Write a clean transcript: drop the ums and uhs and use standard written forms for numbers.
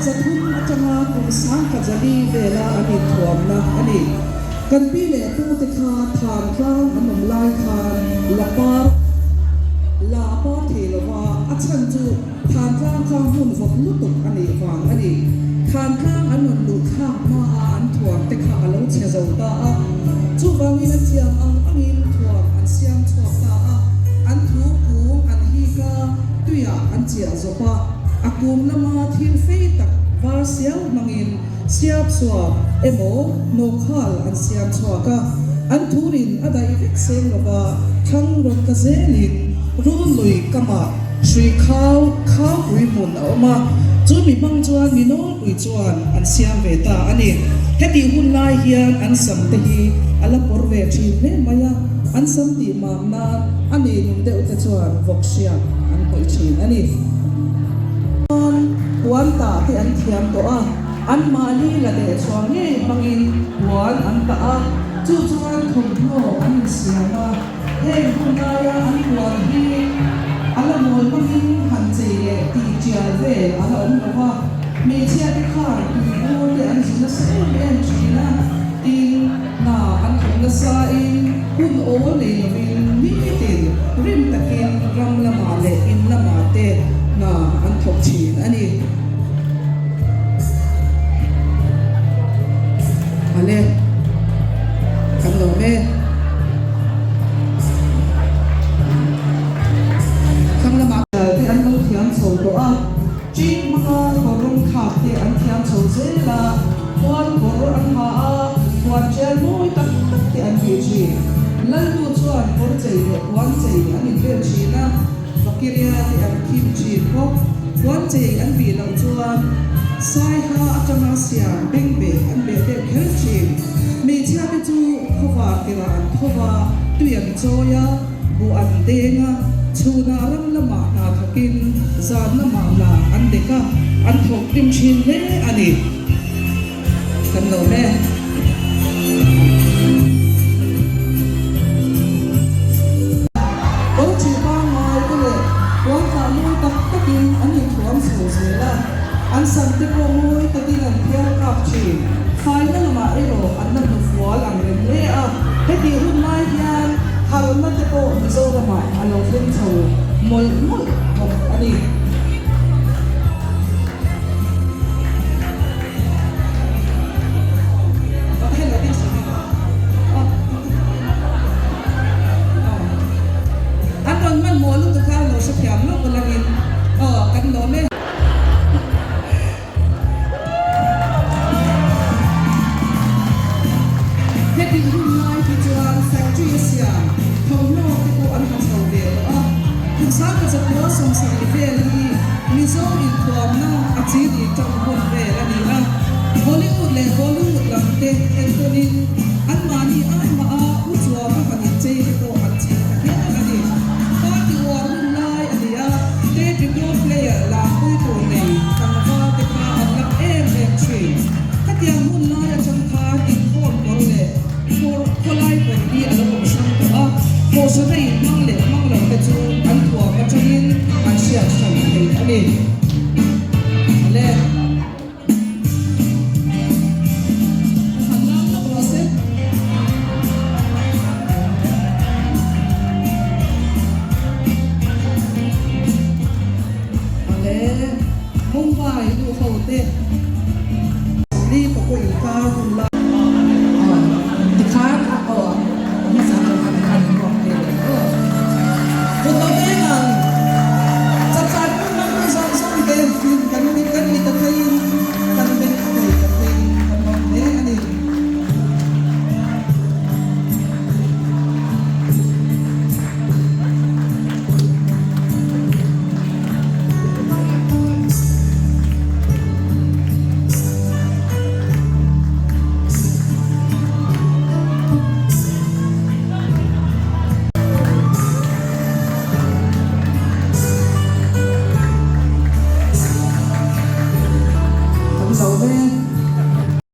300 atanga kum 10,400 vela an inthuamna a ni. Kan pi leh pute kha than tlang an awm lai khan la par la par thei lova, a chhan chu than tlang kha hmun vawt lutuk a nih vang a ni. Than tlang an rawn luh thlak hmaa an thuam te kha a lo chhe zo ta a, chuvangin a thiam ang angin thuam an siam chhuak ta a, an thu kung an hik a, tuiah an chiah zawp a, a kum lama thil fei tak var siau hmangin Siap suap emaw nawkhal an siam chhuak a, an thurin a daih vek seng lova thlang rawn ta zelin run lui kamah hrui khau khaupui hmun a awm a, chu mi hmang chuan mi nawlpui chuan an siam ve ta a ni. Hetih hun lai hian an sam te hi a la pawr ve thin hle mai a, an sam tih mam nan a nei nung deuh te chuan vawk hriak an hnawih thin a ni. Puan tah te an thiam tawh a, anmahni la leh chhuah ngei hmangin puan an tah a, chu chuan thawmhnaw an insiam a, heng hun laia an puan hi a la mawl hmangin han chei leh tih tial vel a la awm lo va, hmeichhia te khan tuibur te an zu nasa em em thin a, tin hna an thawk nasa in hun awl nei lovin nitin rim takin ram lamah leh in lamah te hna an thawk thin a ni. Ale, kan lawm e. Thlang lamah te an lo thiam chho tawh a. Chin hmanga kawr rawng thlak te an thiam chho zel a, puan kawr an ha a, puan tial mawi tak tak te an bih thin. Lalnu chuan kawr chei leh puan chei an inbel thin a, Vakiria te an khim thin bawk. Puan chei an bih loh chuan Saiha atanga siam bengbeh an beh deuh kher thin. Hmeichhia te chu khawvar tirah an tho va, tui an chawi a, Buh an deng a, chhunah ram lamah hna thawkin zan lamah la an dek a, an thawk hlim thin hle a ni. Kan lo me. Kawlṭhi pangngai te leh puanfah mawi tak takin an inthuam chho zel a, an sam te pawh mawi takin an phiar kap thin. Faina lamah erawh an la hnufual ang reng hle a, hetih hun lai hian harhna te pawh Mizoramah a lo thleng chho mawlh mawlh bawk a ni. An rawn hmanhmawh lutuk a, lo hrethiam lawk ulangin aw kan lawm e. Heti hun lai hi chuan factory a siam thawmhnaw te pawh an ha chho ve tawh a, kum sangkha zakua 70 vel hi Mizo inthuamna a chini tang hun vel a ni a, Hollywood leh Bollywood lam te entawnin anmahni ai mah a u chuam a han inchei te pawh an ching ta hial a ni. Party uar hun lai a ni a, tape record player lâkpui tur nei tlangval te kha an lak em em thin. Khatiang hun lai atang khan inkhawm kawr leh kawr khawlai kawr hi a lo awm hrang tawh a, kohhrana inhmang leh hmang lo te chu an thuam atangin an hriat hran thei a ni. Ale. Han lam lawk rawh se. Ale, Mumbai nu ho te.